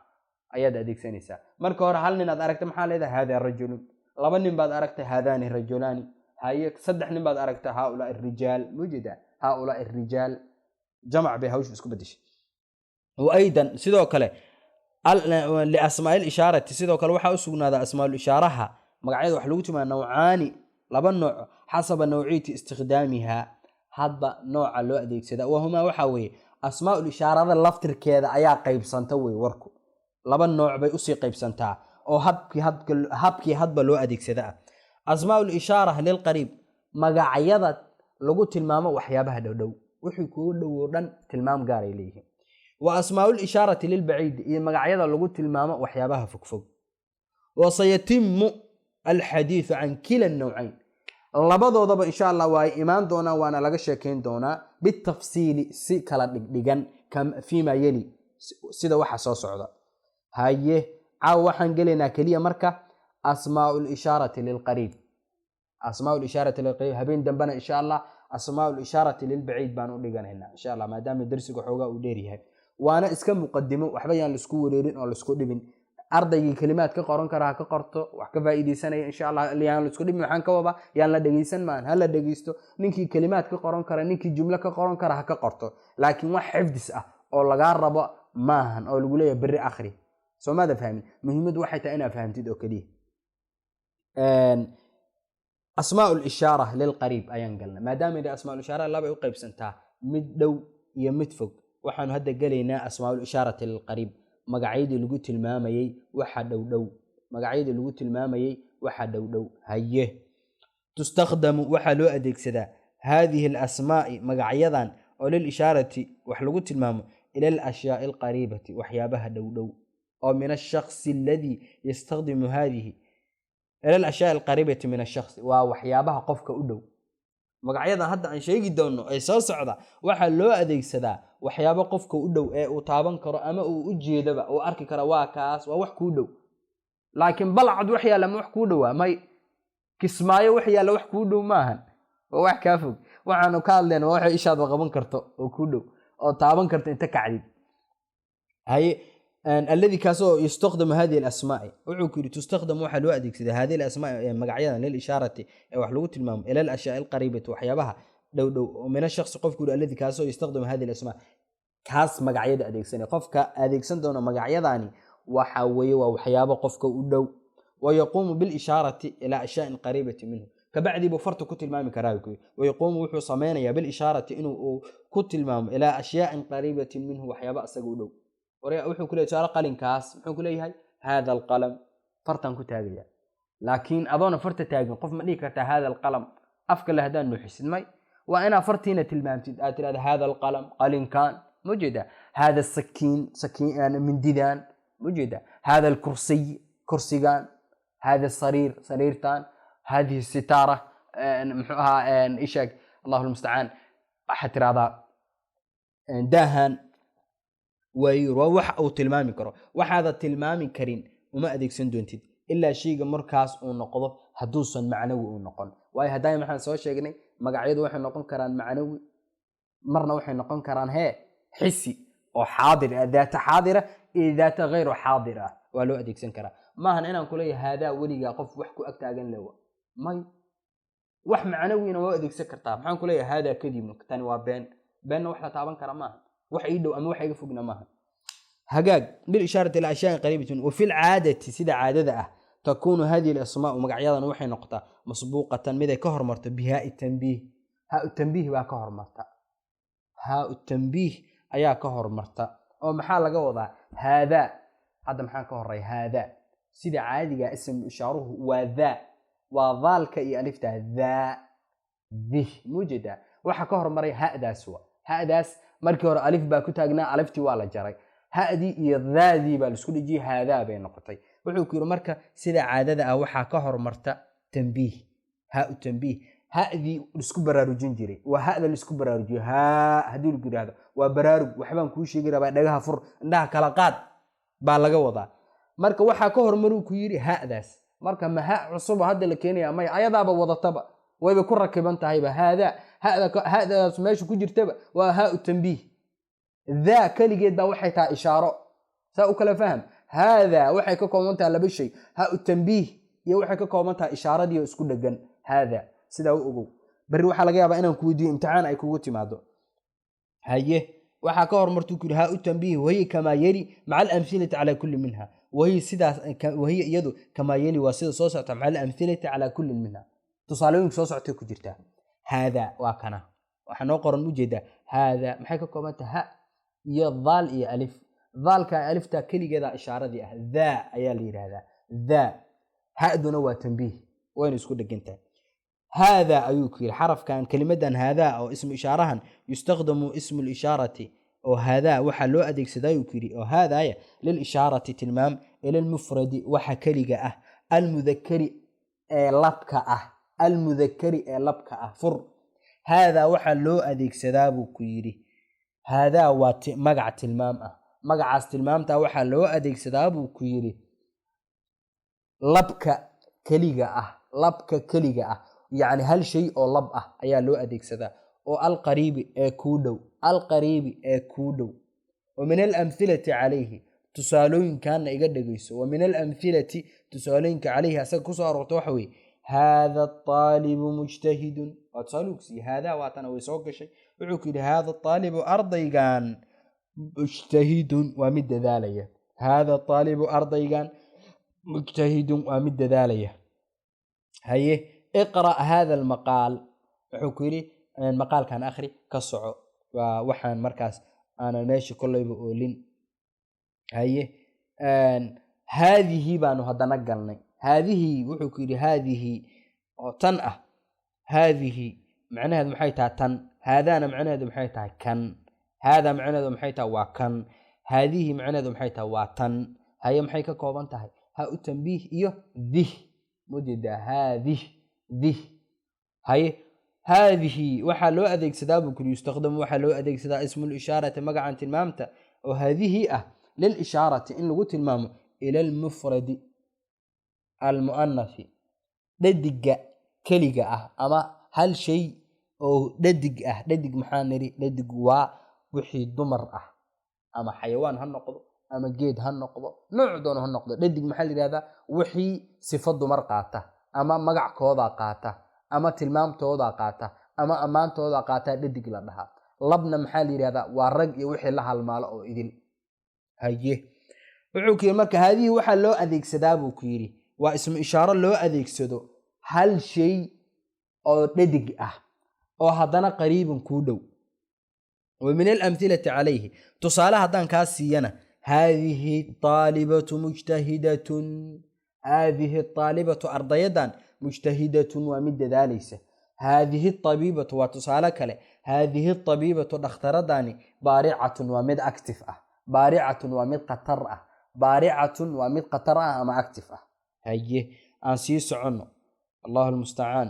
ayaad adeegsanaysaa. Marka hore hal nin aad aragta maxaa leedahay? Hada rajulun. Laba nin baad aragtay, haadaani rajulaani. Haye, saddex nin baad aragta, haaulaa rijaal. Mujeedaa? Haaulaai arijaal jamac bay hawshu isku bedeshay. Waaydan sidoo kale liasmaai lishaarati, sidoo kale waxaa u sugnaadaa asmaaul-ishaaraha, magacyada wax lagu tilmaama, nawcaani, laba nooc, xasaba nawciyati istikhdaamiha, hadba nooca loo adeegsada. Wahumaa waxaa weeye asmaaul-ishaarada laftirkeeda ayaa qaybsanta wey. Warku laba nooc bay usii qaybsantaa oo habkii hadba loo adeegsada ah. Asmaaul-ishaara lilqariib, magacyada lagu tilmaamo waxyaabaha dhowdhow, wixii kugu dhow oo dhan tilmaam gaaray leeyihiin. Wa asmaaul-ishaarati lilbaciid, iyo magacyada lagu tilmaamo waxyaabaha fogfog. Wa sayatimu alxadiidu can kila nawcayn, labadoodaba insha Allah waa imaan doonaa, waana laga sheekeyn doonaa bitafsiili, si kala dhigdhigan, fiima yeli, sida waxa soo socda. Haye, caawa waxaan gelaynaa keliya marka asmaaulishaarati lilqariib, asmaaulishaarati lilqariib. Habeen dambena insha Allah asmaaulishaarati lilbaciid baan u dhiganaynaa insha Allah, maadaama darsiga xoogaa uu dheer yahay, waana iska muqadimo. Waxba yaan laisku wareerin oo laisku dhibin. Ardaygii kelimaad ka qoran kara ha ka qorto, wax ka faa'iidaysanaya insha Allah. Yaan laisku dhibin, waxaan ka wadaa yaan la dhegeysan maan, ha la dhegeysto. Ninkii kelimaad ka qoran kara, ninkii jumlo ka qoran kara ha ka qorto, laakiin wax xifdis ah oo lagaa rabo maahan oo lagu leeyahay berri akhri. Soo maada fahmin? Muhiimaddu waxay tahay inaad fahamtid oo keliya. Asmaa lishaara lilqariib ayaan galnay. Maadaama yidhi asmaa labay u qaybsantaa, mid dhow iyo mid fog, waxaanu hadda gelaynaa asmaa ulishaarati lilqariib, magacyadii lagu tilmaamayey waxa dhowdhow, magacyadii lagu tilmaamayey waxa dhowdhow. Haye, tustakhdamu, waxaa loo adeegsadaa, haadihi alasmaa'i, magacyadan oo lilishaarati wax lagu tilmaamo, ila alashyaai alqariibati, waxyaabaha dhowdhow oo min ashaksi aladii yastakdimu haadihi, ila alashyaai alqariibati min ashaksi, waa waxyaabaha qofka u dhow. Magacyadan hadda aan sheegi doono ee soo socda waxaa loo adeegsadaa waxyaabo qofka u dhow ee uu taaban karo ama uu u jeedaba, uu arki karo. Waa kaas, waa wax kuu dhow. Laakiin Balcad wax yaalla ma wax kuu dhowaa? May. Kismaayo wax yaalla wax kuu dhow maahan, waa wax kaa fog. Waxaanu ka hadlayna waa waxay ishaadba qaban karto oo kuu dhow oo taaban karto inta kacdid. Haye, alladii kaasoo yustakdamu hadihi alasmaa'i, wuxuu ku yidhi tustakdamu, waxaa loo adeegsadaa, hadihi alasmaa'i ee magacyadan, lilishaarati ee wax lagu tilmaamo, ila alashyaai alqariibati, waxyaabaha dhow dhow oo min ashakhsi qofku yidhi, alladii kaasoo yustakdamu hadihi alasmaa, kaas magacyada adeegsanaya. Qofka adeegsan doona magacyadani waxa weeye waa waxyaabo qofka u dhow. Wayaquumu bilishaarati ilaa ashyaain qariibati minhu, kabacdii buu farta ku tilmaami karaa buu ku yidhi. Wayaquumu, wuxuu sameynayaa, bilishaarati, inuu uu ku tilmaamo, ilaa ashyaain qariibatin minhu, waxyaabo asaga u dhow. Wuxuu ku leeyahay tusaale qalinkaas, muxuu ku leeyahay? Hada alqalam, fartan ku taagaya. Laakiin adoona farta taagin qof ma dhihi kartaa hada alqalam afka le haddaan nuuxisid? May, waa inaa fartiina tilmaamtid, aad tirahda hada alqalam, qalinkan ma ujeedaa? Hada sakiin, sakiin, mindidan ma ujeedaa? Hada alkursiy, kursigan. Hada sariir, sariirtan. Hadihi sitaara, muxuu ahaa, isheeg, allahu lmustacaan, waxaad tirahdaa daahan. Waayo waa wax uu tilmaami karo. Waxaada tilmaami karin uma adeegsan doontid, ilaa shayga markaas uu noqdo hadduusan macnawi uu noqon. Waayo haddaay maxaan soo sheegnay? Magacyadu waxay noqon karaan macnawi, marna waxay noqon karaan hee xisi oo xaadir ah, daata xaadira iyo daata hayru xaadir ah waa loo adeegsan karaa. Maahan inaan kuleeyahay haadaa weligaa qof wax ku ag taagan lewa. May, wax macnawina waa u adeegsan kartaa. Maxaan kuleeyahay? Haadaa kadibnu, tani waa been. Beenna wax la taaban kara maaha, wax ii dhow ama wax iga fogna maaha. Hagaag, bilishaarati ila ashyain qariibatin. Wa fi lcaadati, sida caadada ah, takuunu hadihi alasmaau, magacyadan waxay noqotaa, masbuuqatan, miday ka hormarto, bihaai tanbiih. Haa tanbiih baa ka hormarta, haa tanbiih ayaa ka hormarta. Oo maxaa laga wadaa? Haadaa hadda maxaa ka horeya? Haadaa sida caadiga ism ishaaruhu waa daa, waa daalka iyo alifta, daa, dih, mujeedaa? Waxa ka hormaray hadaas wa hadaas. Markii hore alif baa ku taagnaa, aliftii waa la jaray, hadii iyo daadii baa laisku dhejiyey, haadaa bay noqotay. Wuxuu ku yidhi marka sida caadada ah waxaa ka hormarta tanbiih, haa tanbiih, hadii laisku baraarujin jiray. Waa hada laisku baraarujiyo. Haa haddii lagu yidhahdo waa baraarug, waxbaan kuu sheegi rabaa, dhagaha fur, indhaha kala qaad baa laga wadaa. Marka waxaa ka hormaruu ku yidhi hadaas. Marka ma ha cusubo hadda la keenaya? Maya, ayadaaba wadataba, wayba ku rakiban tahayba. Haadaa hadaas meesha ku jirtaba waa haa tanbiih. Daa keligeed baa waxay tahay ishaaro. Saa u kala faham. Haadaa waxay ka kooban tahay laba shay, haa tanbiih iyo waxay ka kooban tahay ishaaradii oo isku dhegan. Haada sidaa u ogow. Berri waxaa laga yaabaa inaan ku weydiiyo imtixaan ay kugu timaado. Haye, waxaa ka hormartuu ku yidhi haa u tanbiih, wahiya kamaa yeli maca alamhilati calaa kulli minha. Wahiya sidaas, wahiya iyadu kamaa yeli waa sida soo socota, maca alamhilati calaa kulli minha, tusaalooyinka soo socotay ku jirtaa. Haadaa waa kana waxaa noo qoran, ujeedaa haadaa maxay ka kooban tahay? Ha iyo daal iyo alif. Daalka alifta keligeeda ishaaradii ah, daa ayaa la yidhaahdaa daa. Haduna waa tanbiih, wayna isku dhegan tahay. Haadaa ayuu ku yidhi xarafkan, kelimadan haadaa oo ismu ishaarahan, yustakdamu ismu lishaarati oo haadaa waxaa loo adeegsadaa ayuu ku yidhi oo haadaaya lilishaarati tilmaam ila lmufradi waxa keliga ah, almudakari ee labka ah, almudakari ee labka ah. Fur haadaa waxaa loo adeegsadaa buu ku yidhi. Haadaa waa magac tilmaam ah, magacaas tilmaamta waxaa loo adeegsadaa buu ku yidhi labka keliga ah, labka keliga ah, yacni hal shay oo lab ah ayaa loo adeegsadaa oo alqariibi ee kuu dhow, alqariibi ee kuu dhow. Wa min alamhilati calayhi, tusaalooyinkaana iga dhegeyso. Wa min alamhilati, tusaalooyinka calayhi asaga kusoo aroorta waxa weeye haada aalibu mujtahidun. Waa tusaaluhu ku siiyey. Haadaa waatana way soo gashay. Wuxuu ku yidhi haada aalibu ardaygan mujtahidun waa mid dadaalaya. Haada aalibu ardaygan mujtahidun waa mid dadaalaya. Haye, iqra' hada almaqaal, wuxuu ku yidhi maqaalkan akhri, ka soco. Waa waxaan markaas aanan meesha kolleyba oolin. Haye, haadihi baanu haddana galnay. Haadihii wuxuu ku yidhi haadihi oo tan ah. Haadihi macnaheedu maxay tahay? Tan. Haadaana macnaheedu maxay tahay? Kan. Haadaa macnaheedu maxay tahay? Waa kan. Haadihi macnaheedu maxay tahay? Waa tan. Haye, maxay ka kooban tahay? Ha u tanbiih iyo dih, mujeedaa haadih dih. Haye, haadihi waxaa loo adeegsadaa buu kuri, yustakdamu waxaa loo adeegsadaa ismu lishaarati magacan tilmaamta oo haadihi ah lilishaarati in lagu tilmaamo ila almufradi almu'anathi, dhadiga keliga ah ama hal shay oo dhadig ah. Dhadig maxaa niri? Dhadig waa wixii dumar ah, ama xayawaan ha noqdo ama geed ha noqdo, nooc doono ha noqdo. Dhadig maxaa la yidhahdaa? Wixii sifo dumar qaata ama magackooda qaata ama tilmaamtooda qaata ama ammaantooda qaataa dhadig la dhahaa. Labna maxaa la yidhahdaa? Waa rag iyo wixii la halmaalo oo idil. Haye, wuxuu ku yidhi marka haadihii waxaa loo adeegsadaa buu ku yidhi, waa ismu ishaaro loo adeegsado hal shay oo dhadig ah oo haddana qariibin kuu dhow. Wa min alamhilati calayhi, tusaale haddaan kaa siiyana, haadihi aalibatu mujtahidatun. Haadihi aalibatu ardayadan mujtahidatun waa mid dadaalaysa. Haadihi abiibatu waa tusaale kale. Haadihi abiibatu dhakhtaradani baaricatun waa mid active ah, baaricatun waa mid khatar ah, baaricatun waa mid khatar ah ama active ah. Haye, aan sii soconno, allahu almustacaan.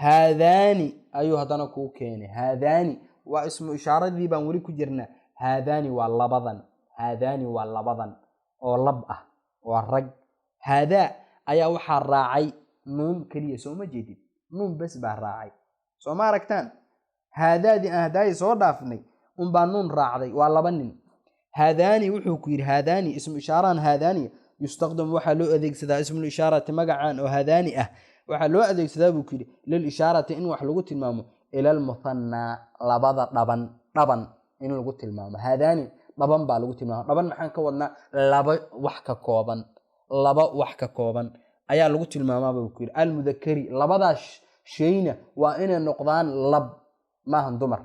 Haadaani ayuu haddana kuu keenay. Haadaani waa ismu ishaaradii baan weli ku jirnaa. Haadaani waa labadan, haadaani waa labadan oo lab ah, waa rag. Haadaa ayaa waxaa raacay nuun keliya, soo ma jeedid? Nuun bes baa raacay, soo ma aragtaan? Haadaadii aan hadaaya soo dhaafnay unbaa nuun raacday, waa laba nin. Haadaani wuxuu ku yidhi haadaani ismu ishaarahan haadaani yustakdamu waxaa loo adeegsadaa ismulishaarati magacan oo haadaani ah waxaa loo adeegsadaa buu ku yidhi lilishaarati in wax lagu tilmaamo ila almuthannaa labada dhaban, dhaban in lagu tilmaamo. Haadaani dhaban baa lagu tilmaama. Dhaban maxaan ka wadnaa? Laba wax ka kooban, laba wax ka kooban ayaa lagu tilmaamaa buu ku yidhi. Almudakari labadaas shayna waa inay noqdaan lab, maahan dumar,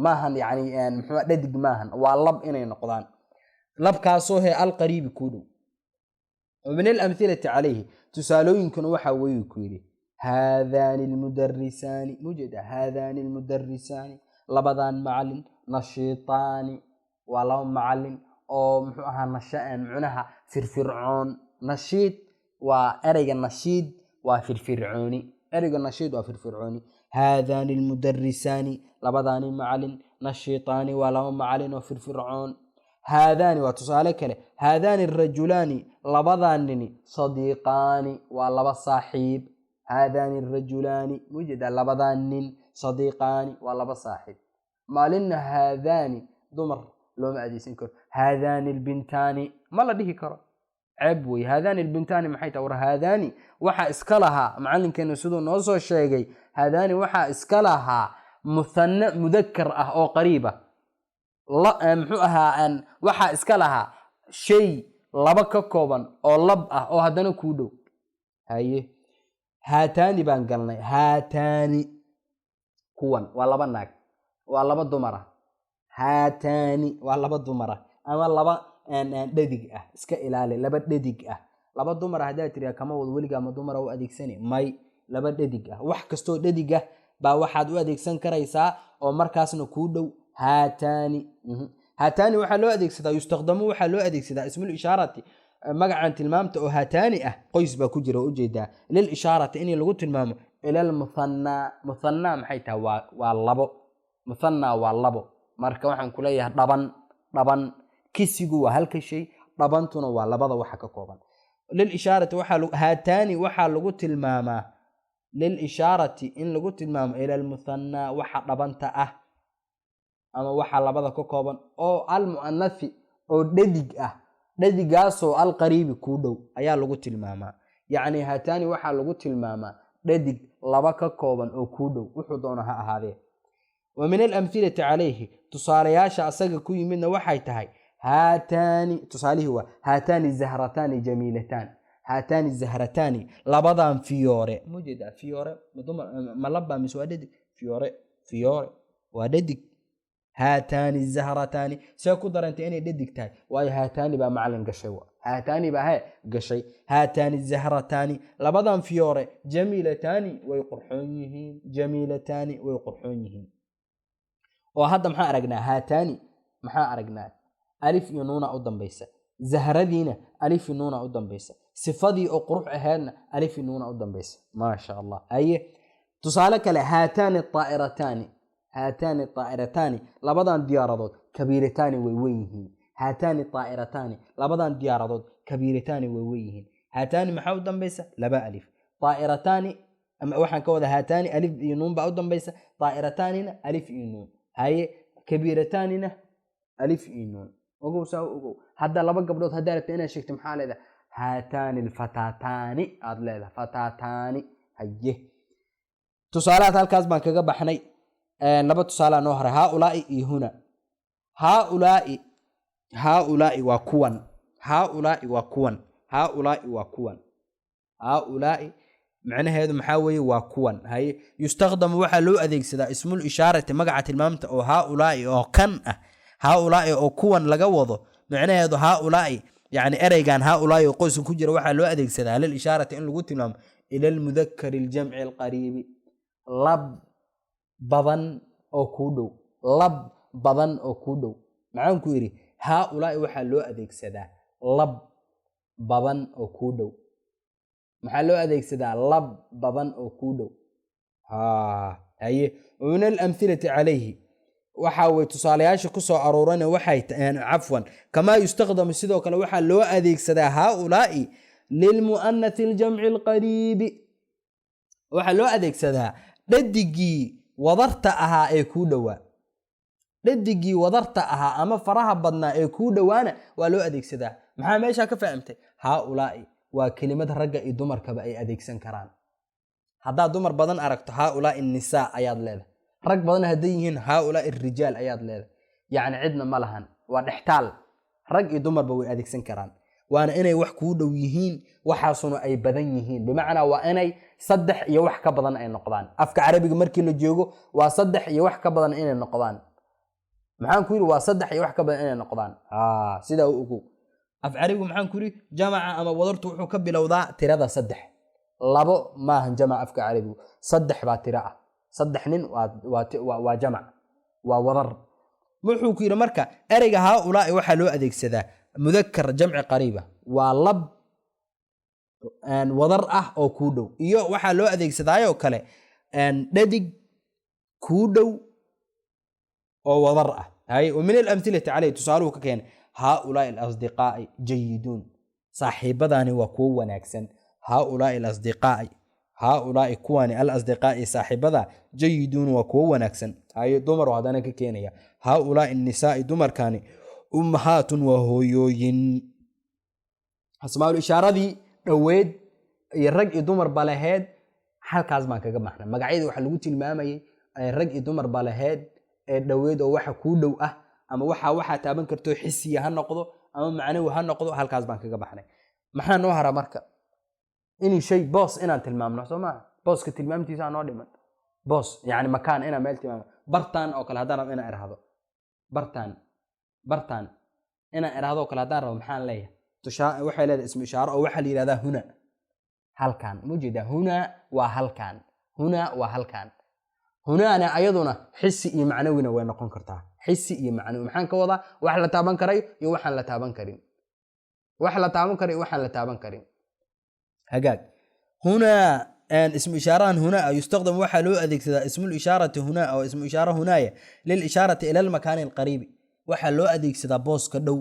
maahan yani muxuu dhadig maahan, waa lab inay noqdaan, labkaasoo he alqariibi kuu dhow. Wa min alamhilati calayhi, tusaalooyinkuna waxaa weeyuu ku yidhi haadaani almudarisaani, mujeeda haadaani almudarisaani labadan macalin, nashiitaani waa laba macalin oo muxuu ahaa nasha micnaha firfircoon. Nashiid waa ereyga, nashiid waa firfircooni, ereyga nashiid waa firfircooni. Haadaani almudarisaani labadaani macalin, nashiitaani waa laba macalin oo firfircoon. Haadaani waa tusaale kale. Haadaani arajulaani labadan nini, sadiiqaani waa laba saaxiib. Haadaani arajulaani mujeeda labadan nin, sadiiqaani waa laba saaxiib. Maalinna haadaani dumar looma adeegsan karo. Haadaani albintaani ma la dhihi karo. Ceeb wey. Haadaani albintaani maxay tahay? War haadaani waxaa iska lahaa macalinkeenu siduu noo soo sheegay, haadaani waxaa iska lahaa muthane mudakar ah oo qariiba. Muxuu ahaa? Waxaa iska lahaa shay laba ka kooban oo lab ah oo haddana kuu dhow. Haye, haataani baan galnay. Haataani kuwan waa laba naag, waa laba dumara. Haataani waa laba dumara ama laba dhadig ah. Iska ilaali laba dhadig ah. Laba dumara haddaad tiriyaa kama wado weligaa ma dumara u adeegsani may. Laba dhadig ah, wax kastoo dhadig ah baa waxaad u adeegsan karaysaa oo markaasna kuu dhow. Haataani, haataani waxaa loo adeegsadaa, yustakdamu waxaa loo adeegsadaa ismul ishaarati, magacan tilmaamta oo haataani ah. Qoys baa ku jira oo ujeedaa lil ishaarati in lagu tilmaamo ila almuthannaa. Muthannaa maxay tahay? Waa labo. Muthannaa waa labo. Marka waxaan ku leeyahay dhaban. Dhaban kisigu waa halka shay, dhabantuna waa labada waxa ka kooban. Lilishaarati waxaa haataani waxaa lagu tilmaamaa lilishaarati in lagu tilmaamo ila almuthannaa, waxa dhabanta ah ama waxa labada ka kooban oo almu'anathi oo dhadig ah, dhadigaasoo alqariibi kuu dhow ayaa lagu tilmaamaa. Yacni haataani waxaa lagu tilmaamaa dhadig laba ka kooban oo kuu dhow, wuxuu doona ha ahaadee. Wa min alamhilati calayhi, tusaalayaasha asaga ku yimidna waxay tahay haataani. Tusaalihii waa haataani zahrataani jamiilataan. Haataani zahrataani, labadan fiyoore. Mujeedaa fiyoore ma laba mise waa dhadig? Fiyoore, fiyoore waa dhadig. Haataani zahrataani see ku darantay inay dhadig tahay? Waayo haataani baa macalin gashay, haataani baa he gashay. Haataani zahrataani, labadan fiyoore, jamiilataani way qurxoon yihiin. Jamiilataani way qurxoon yihiin. Oo hadda maxaa aragnaa? Haataani maxaa aragnaa? Alif iyo nuuna u dambaysa. Zahradiina alif iyo nuuna u dambaysa. Sifadii oo qurux ahaydna alif iyo nuuna u dambaysa. Maasha Allah. Haye, tusaale kale: haataani aa'irataani. Haataani aa'irataani, labadan diyaaradood, kabiirataani way wen yihiin. Haataani aa'irataani, labadan diyaaradood, kabiirataani way wen yihiin. Haataani maxaa u dambaysa? Laba alif. Aa'irataani waxaan ka wada haataani alif iyo nuun baa u dambaysa, daa'irataanina alif iyo nuun. Haye, kabiirataanina alif iyo nuun. Ogow, saa u ogow. Hadda laba gabdhood haddaa rabta inaad sheegto, maxaa leedahay? Haataani alfataataani aad leedahay, fataataani. Haye, tusaalahaas halkaas baan kaga baxnay. Laba tusaalaa noo haray: haaulaai iyo huna. Haaulaai, haaulaai waa kuwan. Haaulaai waa kuwan. Haaulaai waa kuwan. Haaulaai macnaheedu maxaa weeye? Waa kuwan. Haye, yustakdamu waxaa loo adeegsadaa ismul ishaarati, magaca tilmaamta oo haaulaai oo kan ah, haaulaai oo kuwan laga wado. Macnaheedu haaulaai, yani ereygan haaulaai oo qoyska ku jira, waxaa loo adeegsadaa lil ishaarati in lagu tilmaamo ila almudakari aljamci alqariibi, lab badan oo kuu dhow. Lab badan oo kuu dhow. Maxaan ku yidhi? Haaulaai waxaa loo adeegsadaa lab badan oo kuu dhow. Maxaa loo adeegsadaa? Lab badan oo kuu dhow. Haye, min alamhilati calayhi waxa way tusaalayaasha ku soo aroorana waxay, cafwan, kamaa yustakdamu, sidoo kale waxaa loo adeegsadaa haaulaai lilmu'anathi aljamci alqariibi. Waxaa loo adeegsadaa dhadigii wadarta ahaa ee kuu dhowaa. Dhadigii wadarta ahaa ama faraha badnaa ee kuu dhowaana waa loo adeegsadaa. Maxaa meeshaa ka fahamtay? Haaulaai waa kelimad ragga iyo dumarkaba ay adeegsan karaan. Haddaad dumar badan aragto, haaulaai nisaa ayaad leedahay. Rag badan hadday yihiin, haaulaai rijaal ayaad leedahay. Yacni cidna ma lahan, waa dhextaal. Rag iyo dumarba way adeegsan karaan, waana inay wax kuu dhow yihiin, waxaasuna ay badan yihiin. Bimacnaa waa inay saddex iyo wax ka badan ay noqdaan. Afka Carabiga markii la joogo waa saddex iyo wax ka badan inay noqdaan. Maxaan ku yidhi? Waa saddex iyo wax ka badan inay noqdaan. Sidaa u ogow. Af Carabigu maxaan ku yidhi? Jamaca ama wadartu wuxuu ka bilowdaa tirada saddex. Labo maahan jamac afka Carabigu, saddex baa tiro ah. Saddex nin waa jamac, waa wadar. Wuxuu ku yidhi marka ereyga haaulaai waxaa loo adeegsadaa mudakar jamci qariiba, waa lab wadar ah oo kuu dhow, iyo waxaa loo adeegsadaayoo kale dhadig kuu dhow oo wadar ah. Hay, wa min alamhilati caleyh, tusaaluhu ka keenay: haaulaai alasdiqaa'i jayiduun, saaxiibadaani waa kuwo wanaagsan. Haaulaai alasdiqaa'i, haaulaai kuwani, alasdiqaa'i saaxiibada, jayiduun waa kuwo wanaagsan. Haye, dumar haddana ka keenaya: haaulaai nisaa'i, dumarkani, ummahaatun waa hooyooyin. Asmaa'ul ishaaradii dhoweed iyo rag iyo dumar ba laheyd halkaas baan kaga baxnay. Magacyada waxaa lagu tilmaamayay rag iyo dumar ba laheyd ee dhoweed oo waxa kuu dhow ah ama waxaa taaban karto xisiya ha noqdo ama macnawi ha noqdo, halkaas baan kaga baxnay. Maxaa noo hara marka? Inay shay boos inaan tilmaamno, soo maaha? Booska tilmaamtiisa noo dhiman. Boos yani makaan, inaan meel tilmaamno. Bartaan oo kale haddaan rabo inaan irahdo, bartaan inaan irahdo oo kale haddaan rabo, maxaan leeyahay? Waxay leedahay ismu ishaaro oo waxaa la yidhahdaa huna, halkan. Ma ujeedaa? Huna waa halkan, huna waa halkan. Hunaana ayaduna xisi iyo macnawina way noqon kartaa. Xisi iyo macnawi maxaan ka wadaa? Wax la taaban karayo iyo waxaan la taaban karin, wax la taaban karayo iyo waxaan la taaban karin. Hagaag. Hunaa, ismu ishaarahan hunaa yustaqdam, waxaa loo adeegsadaa ismul ishaarati hunaa oo ismu ishaara hunaaya lilishaarati ila almakaani alqariibi. Waxaa loo adeegsadaa booska dhow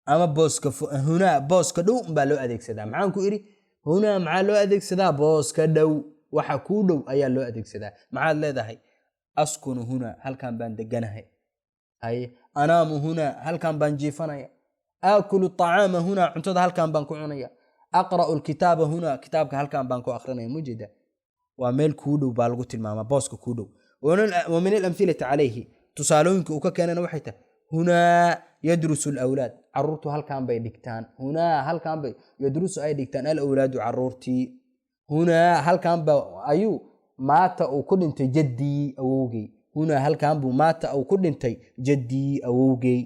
ama booska hunaa booska dhow baa loo adeegsadaa. Maxaan ku idhi? Hunaa maxaa loo adeegsadaa? Booska dhow, waxa kuu dhow ayaa loo adeegsadaa. Maxaad leedahay? Askunu hunaa, halkan baan deganahay. Haye, anaamu hunaa, halkan baan jiifanaya. Aakulu acaama hunaa, cuntada halkan baan ku cunaya. Aqra'u alkitaaba hunaa, kitaabka halkan baan ku akrinaya. Mujeeda waa meel kuu dhow baa lagu tilmaamaa, booska kuu dhow. Wa min alamhilati calayhi, tusaalooyinka uu ka keenana waxay tahay: hunaa yadrusu alawlaad, caruurtu halkan bay dhigtaan. Hunaa, halkan bay, yadrusu ay dhigtaan, alawlaadu caruurtii. Hunaa, halkan ba ayuu, maata uu ku dhintay, jaddii awowgey. Hunaa, halkan buu, maata uu ku dhintay, jaddii awowgey.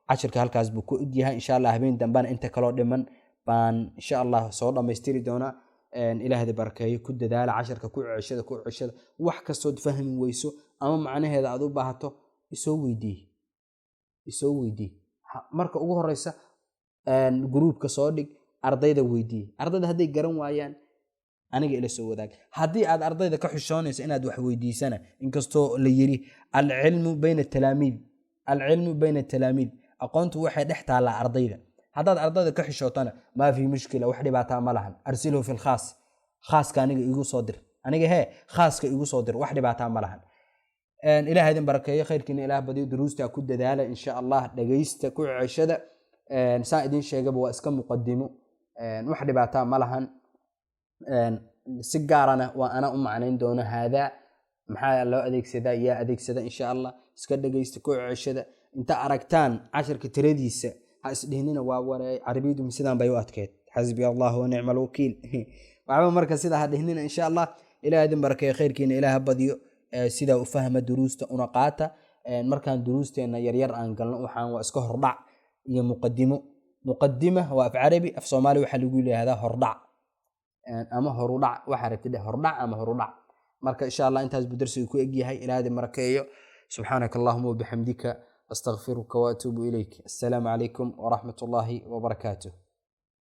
Cashirka halkaas buu ku egyahay. Insha Allah habeen dambana inta kaloo dhiman baan insha Allah soo dhammaystiri doonaa. Ilaahda barakeeyo. Ku dadaala casharka, ku ceshada, ku ceshada. Wax kastood fahmi weyso ama macnaheeda aad u baahato, isoo weydii, isoo weydii. Marka ugu horeysa gruupka soo dhig, ardayda weydii. Ardayda hadday garan waayaan, aniga ila soo wadaag. Haddii aad ardayda ka xushoonayso inaad wax weydiisana, inkastoo la yiri alcilmu bayna talaamiid, alcilmu bayna talaamiid, aqoontu waxay dhex taallaa ardayda. Haddaad ardayda ka xishootana, maa fi mushkila, wax dhibaataa ma lahan. Arsilhu fi lkhaas, khaaska aniga igu soo dir, aniga hee khaaska igu soo dir, wax dhibaataa ma lahan. Ilaah idin barakeeyo, khayrkiina Ilaah badiyo. Duruusta ku dadaala insha Allah, dhagaysta, ku ceshada. Saan idin sheegaba, waa iska muqadimo, wax dhibaataa ma lahan. Si gaarana waa ana u macnayn doono haadaa maxaa loo adeegsadaa, yaa adeegsada insha Allah. Iska dhagaysta, ku ceshada. Inta aragtaan casharka tiradiisa, ha isdhihnina waa wareey, carabiyadu sidaan bay u adkeyd, xasbi Allah wa nicma alwakiil. Waxba marka sidaa ha dhihnina insha Allah. Ilaah idin barakeeyo, khayrkiina Ilaah ha badiyo. Sidaa u fahma duruusta una qaata. Markaan duruusteenna yaryar aan galno, waxaan waa iska hordhac iyo muqadimo. Muqadima waa af Carabi, af Soomaali waxaa lagu yidhaahdaa hordhac ama horudhac, waxaa rabtid dheh, hordhac ama horudhac. Marka insha Allah intaas buu darsigu ku egyahay. Ilaah idin barakeeyo. Subxaanaka allahuma wabixamdika, astaqfiruka waatuubu ilayk. Assalaamu calaykum waraxmat ullaahi wabarakaatuh.